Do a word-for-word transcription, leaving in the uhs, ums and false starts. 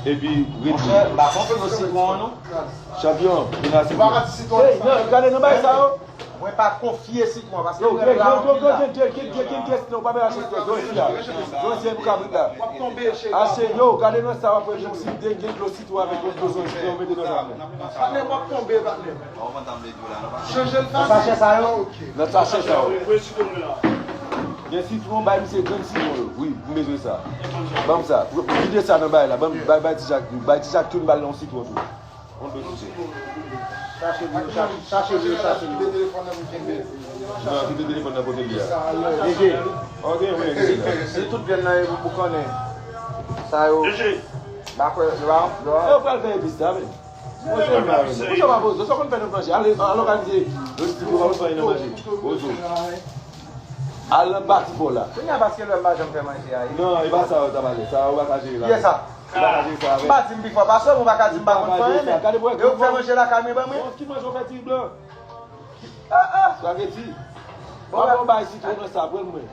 Epi, redi. Monchè, m pa konfye sitwon an, non. Chanpyon, vin asize. Hey, non, gade nan bagay sa yo. Mwen pa konfye sitwon, paske yo, mwen yo, la yo, yo, anpil yo, la. Gen, gen, gen, gen, gen, non, pa mete achte sitwon, yo, isi a. Yo, isi a, pou kabrit la. Achte, yo, gade nan sa, w ap wè, gen yon si, gen, gen dlo sitwon avèk yon dlo zonyon, yo mete nan sa. Patnè, w ap tonbe, patnè. Chanje l. Nan sachè sa yo? Nan sachè sa yo. Gen sitwon, bay misye grenn sitwon yo. Wi, m bezwen sa. Ban m sa. Vide sa nan bay la. Ban m, bay, bay Ti Jak, bay Ti Jak tou, m ba l yon sitwon tou. On dlo sitwon. Chache li, chache, chache li, chache li. Non, kite telefòn nan kote li a. Jeje. Ok, wi, wi. Si tout vyann nan e boukannen, sa yo. Jeje. M pa kwè, yo pa, yo pa. Yo pral fè epis sa, men. Poze m la, men. Poze m la, poze. Sa konn fè nou manje. Al, al òganize logistik yo, pa pou fè nan manje. Poze w. Al nan pati pa w la. Kounye a, paske lè m pa janm fè manje a, e. Non, e pa sa yo ta pale. Sa yo pa ka jere la. Kiyès sa? Yo pa ka jere sa avè m. M pa di m pi fò pase w, men w pa ka di m pa konn fè anyen, men. Gade pou wè. E ou k fè manje lakay mwen ban mwen? Bon, ki manje w fè ti blan? Ah, ah. Spaghetti. Bon, bon, bay sitwon nan sa, pran mwen.